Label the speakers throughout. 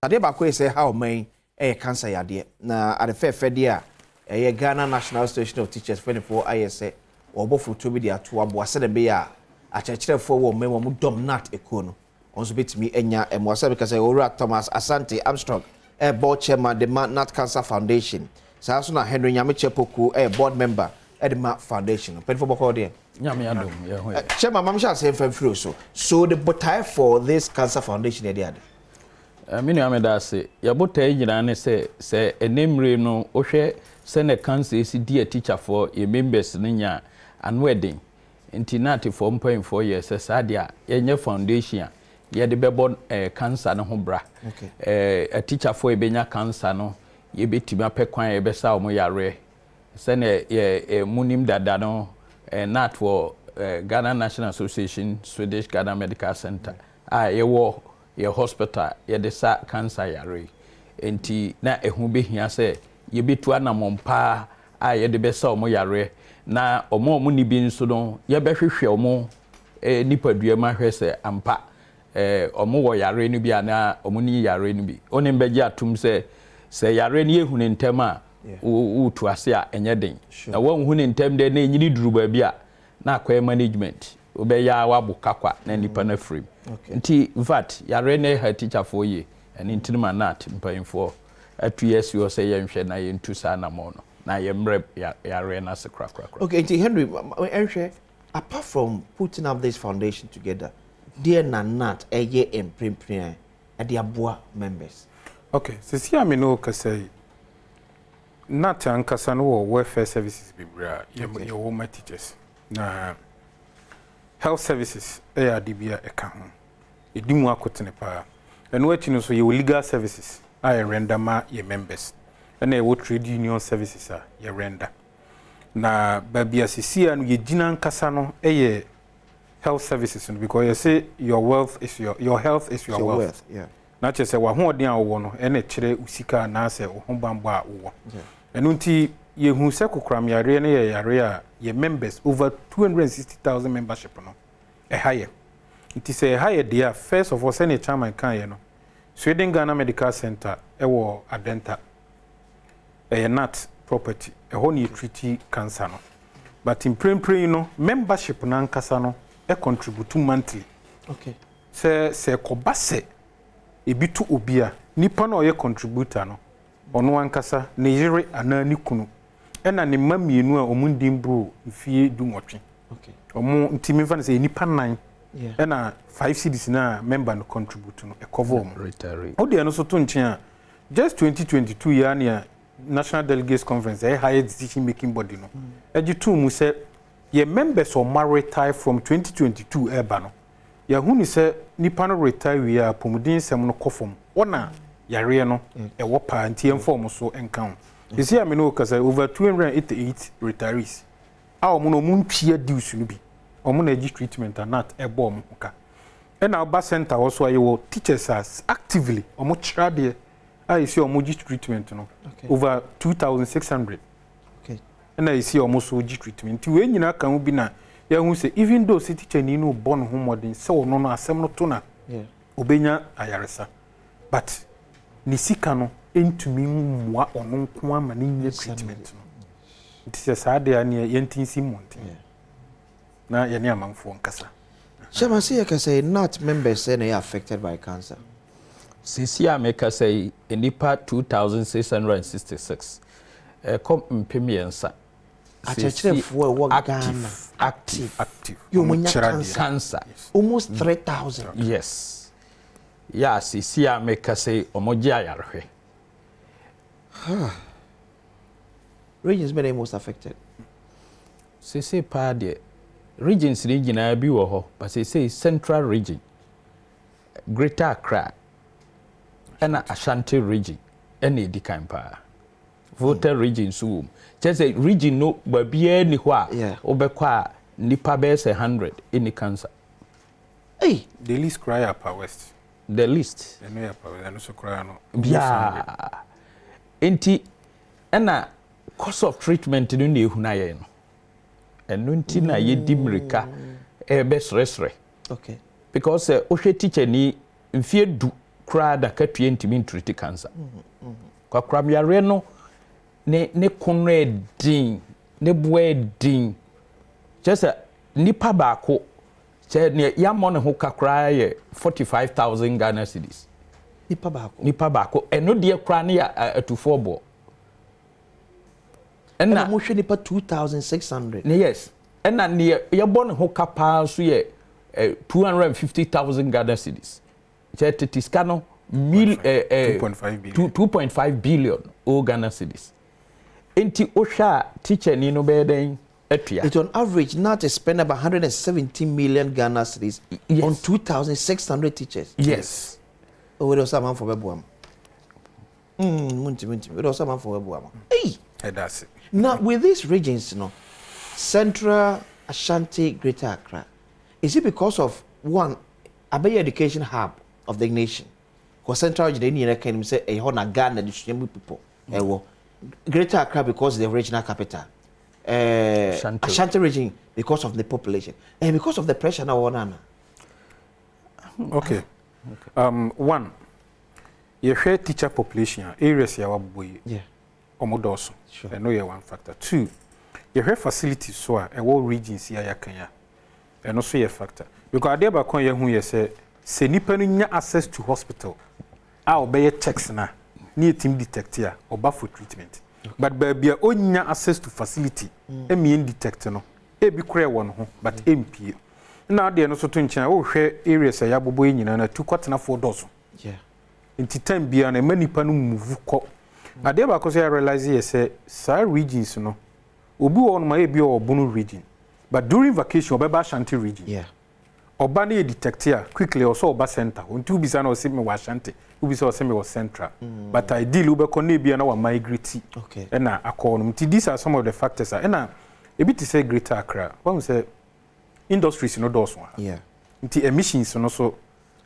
Speaker 1: Adeɛ baako yɛ sɛ ha ɔman yi yɛ cancer yadeɛ na ade fɛɛfɛ deɛ a ɛyɛ Ghana National Association of Teachers mpanimfoɔ ayɛ sɛ wɔrebɔ fotoɔ bi de ato aboa sɛdeɛ ɛbɛyɛ a akyerɛkyerɛfoɔ wɔ ɔman mu a wɔdɔm GNAT ekuo no wɔn nso bɛtumi anya mmoa. Sɛ meka sɛ Owura Thomas Asante Armstrong ɛyɛ board chairman de ma GNAT Cancer Foundation. Saa nso na Henry Nyamekyɛ Poku ɛyɛ board member de ma foundation no. Mpanimfoɔ bɔkɔɔ deɛ.
Speaker 2: Nyame adom yɛ ho yɛ.
Speaker 1: Chairman, ma mehyɛ aseɛ mfa mfiri wo so. So the botaeɛ for this cancer foundation yɛ deɛ ade?
Speaker 2: Me nua meda ase. Yɛ botaeɛ nyinaa ne sɛ, sɛ ɛnɛ mmire no wohwɛ sɛdeɛ cancer yi si di atikyafoɔ, yɛ members no nya a, ano ɛden. Nti NATfoɔ mpaninfoɔ yɛɛ sɛ saa deɛ a yɛnyɛ foundation a yɛde bɛbɔ cancer no ho bra. Atikyafoɔ a yɛbɛnya cancer no yɛbɛtumi apɛ kwan a yɛbɛsa wɔn yareɛ. Sɛdeɛ yɛ monim dada no, NAT wɔ Ghana National Association Swedish Ghana Medical Centre a yɛwɔ yɛ hospital a yɛde sa cancer yare yi. Enti na ɛho bɛhia sɛ yɛbɛtu anammɔn pa ara a yɛde bɛsa wɔn yareɛ, na wɔn a wɔnni bi nso no, yɛbɛhwehwɛ wɔn nipadua mu ahwɛ sɛ ampa wɔwɔ yareɛ no bi anaa wɔnni yareɛ no bi. Wo ne me bɛgye atom sɛ, sɛ yareɛ no yɛhu no ntɛm a, wotu ase a, ɛnyɛ den. Na woanhu no ntɛm deɛ na ɛnyini duru baabi a, na akɔyɛ management. Wobɛyɛ ara woabo ka kwa na nnipa no afiri mu. Nti infact yareɛ no ɛha tikyafoɔ yie. Ɛno nti no ma NAT mpaninfoɔ atu yɛ asi hɔ sɛ yɛnhwɛ na yɛntu saa anamɔn no na yɛmmrɛ yareɛ no ase korakorakora.
Speaker 1: Okay, nti Henry, ɛnhwɛ, apart from putting up this foundation together, deɛ na NAT ɛyɛ mprempren a ɛde aboa members?
Speaker 3: Okay, sisi a me ne wo kasa yi, NAT ankasa no wɔ welfare services bebree a yɛwɔ ma teachers. Na health services yɛ ade bi a ɛka ho. Ɛdi mu akotene paa. Ɛno akyi no nso yɛwɔ legal services a yɛ render ma yɛ members. Ɛna yɛwɔ trade union services a yɛ render. Na baabi a seesei a no yɛgyina ankasa no yɛ health services no because yɛse your wealth is your, your health is your, your wealth. wealth yeah. Na kyerɛ sɛ w'ahoɔden a wowɔ no na ɛkyerɛ wo sika anaasɛ wo ho bammɔ a wowɔ. Ɛno nti yɛhu sɛ kokoram yareɛ no yɛ yareɛ a yɛ members over 260,000 membership no ɛha yɛ. Nti sɛ ɛha yɛ deɛ a first of all sɛdeɛ chairman kaeɛ no Sweden Ghana Medical Centre ɛwɔ Adenta ɛyɛ NAT property ɛhɔ na yɛtreati cancer no but mprempren yi no membership no ankasa no contribute monthly.
Speaker 1: Okay.
Speaker 3: Sɛ sɛ ɛkɔba sɛ ebi to obi a, nipa no a ɔyɛ contributor no, ɔno ankasa, ne yere anaa ne kunu, ɛna ne mma mmienu a wɔn ndi mboroo mfie dunwɔtwe. Wɔn nti memfa no sɛ nnipa nnan ɛna 5 cedis no a member no contribute no ɛcover wɔn. Wode ɛno nso to nkyɛn a, just 2022 yi ara nea National Delegates Conference, ɛyɛ highest decision making body no, ɛgye too mu sɛ yɛ members a wɔn retire from 2022 ɛreba no, Yɛahu no sɛ nipa no retire wie a apɔmuden nsɛm no kɔ fam. Wɔn na yareɛ no ɛwɔ paa nti yɛmfa wɔn so nka ho. Seesei a me ne wo kasa yi over 288 retirees a wɔn no wɔn ntua dues no bi. Wɔn na ɛgye treatment a NAT ɛbɔ wɔn ho ka. Ɛna woba center hɔ so a yɛwɔ teachers a actively wɔn kyerɛ adeɛ a yɛsi wɔn gye treatment no over 2600. Ɛna esi a wɔn so gye treatment. Nti wei nyinaa ka ho bi na yɛahu sɛ even though sɛ tikyani no rebɔ ne ho mmɔden sɛ ɔno no asɛm no to na obenya ayaresa but ne sika no ntumi mmoa ɔno nko ara ma no nya treatment no. Nti sɛ saa deɛ a neɛ yɛnte nsi mmɔnten na yɛne amanfoɔ nkasa.
Speaker 1: Chairman, sɛ yɛkasa yi, NAT members sɛn na ɛyɛ affected by cancer?
Speaker 2: Seesei a mekasa yi, nnipa 2,666, ɛkɔ 3000.
Speaker 1: Akyerɛkyerɛfoɔ a ɛwɔ Ghana active,
Speaker 3: active,
Speaker 1: yɛ wɔn nya cancer,
Speaker 2: cancer,
Speaker 1: almost 3,000.
Speaker 2: Yes, yɛ a seesei a mekasa yi, wɔn gye ayarehwɛ.
Speaker 1: Regions bɛn na ɛyɛ most affected?
Speaker 2: Seesei paa deɛ, regions no nyinaa bi wɔ hɔ, but seesei Central Region, Greater Accra ɛna Ashanti Region ɛna ɛdi kan paa. Volta Region nso wɔ mu. Kyerɛ sɛ region no baabiara nni hɔ a wobɛkɔ a nnipa bɛyɛ sɛ 100 ɛnni cancer.
Speaker 1: Ei!
Speaker 3: The least koraa yɛ Upper West.
Speaker 2: The least.
Speaker 3: Ɛno yɛ Upper West, ɛno nso koraa no.
Speaker 2: Biara. Nti ɛna cost of treatment no na ehunu ayɛ no. Ɛno nti na yɛdi mmirika ɛbɛsrɛsrɛ.
Speaker 1: Okay.
Speaker 2: Because sɛ wohwɛ teacher ni mfie 10 koraa n'akatua ntumi ntreat cancer. Kokoram yareɛ no ne ko no ɛden, ne boɔ ɛden. Kyerɛ sɛ nipa baako kyɛ neɛ yɛammɔ ne ho ka koraa yɛ 45,000 Ghana cedis.
Speaker 1: Nipa baako.
Speaker 2: Nipa baako. Ɛno deɛ koraa ne yɛ atufoɔ boɔ.
Speaker 1: Ɛna mohwɛ nipa 2,600.
Speaker 2: Ne yes. Ɛna neɛ yɛbɔ ne ho ka paa nso yɛ 250,000 Ghana cedis. Kyɛ tete sika no mil
Speaker 3: 2.5 billion.
Speaker 2: 2.5 billion o Ghana cedis. Nti wohwɛ a teacher ni no bɛyɛ dɛn atua?
Speaker 1: It on average now to spend about 117 million Ghana cedis on 2,600 teachers.
Speaker 2: Yes.
Speaker 1: Oh, wait, ɔsɛ amanfoɔ bɛboa mo. Muntimi ntimi. Wait, ɔsɛ amanfoɔ bɛboa mo. Hey!
Speaker 3: Ɛda ase.
Speaker 1: Now, with these regions, no, Central, Ashanti, Greater Accra, is it because of one, abɛyɛ education hub of the nation? Because Central region, any other can say, eh, na Ghana, the Sunyani people, eh, Greater Accra because the regional capital.
Speaker 2: Ashanti.
Speaker 1: Ashanti region because of the population and because of the pressure now on.
Speaker 3: Okay. One, yɛhwɛ teacher population a areas yɛ wabobɔ yi. Ɔmo dɔɔso. Ɛno yɛ one factor. Two, yɛhwɛ facilities so a ɛwɔ regions yi a yɛaka yi a, ɛno so yɛ factor. Because adeɛ baako a yɛhu yɛ sɛ nipa no nya access to hospital a ɔbɛyɛ checks na ne yɛtumi detect a ɔba for treatment. But baabi a ɔnya access to facility ɛmi detect no, ebi koraa ɛwɔ ne ho but ɛmpie. Na adeɛ no so to nkyɛn a wohwɛ areas a yɛabobɔ yi nyinaa no, atu kɔtenafoɔ dɔɔso. Nti time biara no ɛma nipa no move kɔ. Adeɛ baako so yɛ realize yɛ sɛ saa regions no, obi wɔ hɔnom a ebi wɔ Bono region, but during vacation ɔbɛba Ashanti region. Ɔba no yɛ detect a quickly ɔsɛ ɔba center hɔ. Nti wobisa no ɔsɛ mewɔ Ashanti, wobisa ɔsɛ mewɔ Central. But ideally wobɛkɔ na ebia na wa migrate ɛna akɔ hɔnom. Nti these are some of the factors a ɛna ebi te sɛ Greater Accra. Wahu sɛ industries no dɔɔso ha. Nti emissions no so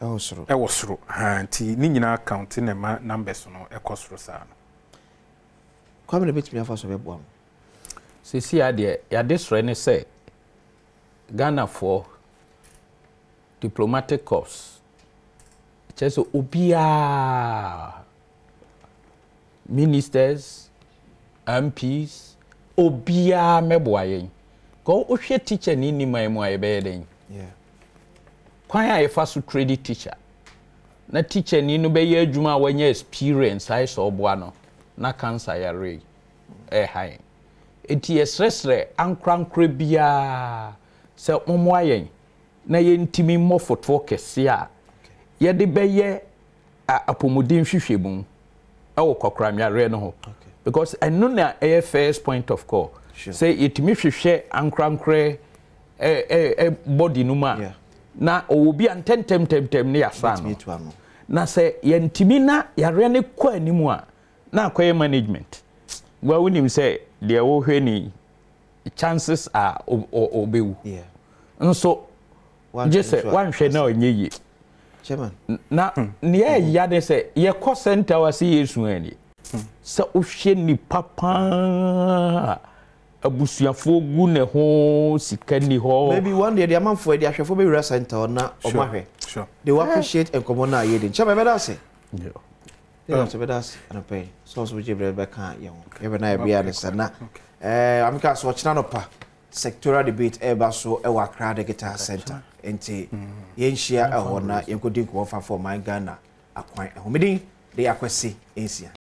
Speaker 1: ɛwɔ soro.
Speaker 3: Ɛwɔ soro. Ha, nti ne nyinaa count na ɛma numbers no ɛkɔ soro saa no.
Speaker 1: Kwame na bɛtumi afa so bɛboa mo.
Speaker 2: Sisi adeɛ yɛade srɛ ne sɛ Ghanafoɔ diplomatic corps kyerɛ sɛ obiara, ministers, MPs, obiara mɛboa yɛn. Kɔ wohwɛ teacher ni ni man mu a yɛbɛyɛ dɛn? Kwan a yɛfa so trade teacher na teacher ni no bɛyɛ adwuma a wanya experience ayɛ sɛ ɔboa no na cancer yare yi ɛha yɛn. Eti yɛsrɛsrɛ ankorankora biara sɛ mommoa yɛn na yɛntumi mmɔ fotoɔ kɛseɛ a yɛde bɛyɛ apɔmuden hwehwɛmu ɛwɔ kɔkoramyareɛ no ho. Because ɛno na ɛyɛ first point of call. Sɛ yɛtumi hwehwɛ ankorankorɛ body no mu a, na ɔwɔ bi a ntɛmtɛmtɛmtɛm ne yɛasa no. Na sɛ yɛntumi na yareɛ no kɔ anim a, na akɔyɛ management. Wa wonim sɛ deɛ wohwɛ ni chances are ɔbɛwu. Nso gye sɛ wanhwɛ na ɔnyɛ yie. Na nea ɛya ne sɛ yɛkɔ center wa sɛ yɛsu ani. Sɛ wohwɛ nipa paa abusuafoɔ gu ne ho sika ni hɔ.
Speaker 1: Maybe one day the amanfoɔ de ahwɛfoɔ bɛwura center na ɔmo ahwɛ. They will appreciate nkɔmɔ no a yɛdi. Chairman, bɛda ase. Bɛda ase anɔpɛ yi. Sɛ ɔso gye berɛ bɛka yɛn ho. Yɛbɛ na yɛbea ne sɛ na ameka so ɔkyena nɔpa sectoral debate ɛreba so ɛwɔ Accra Digital Center. Nti yɛnhyia ɛhɔ na yɛnkɔdi nkɔmmɔ fa for ɔman Ghana akwan ɛho. Medin de Akwasi Nsia.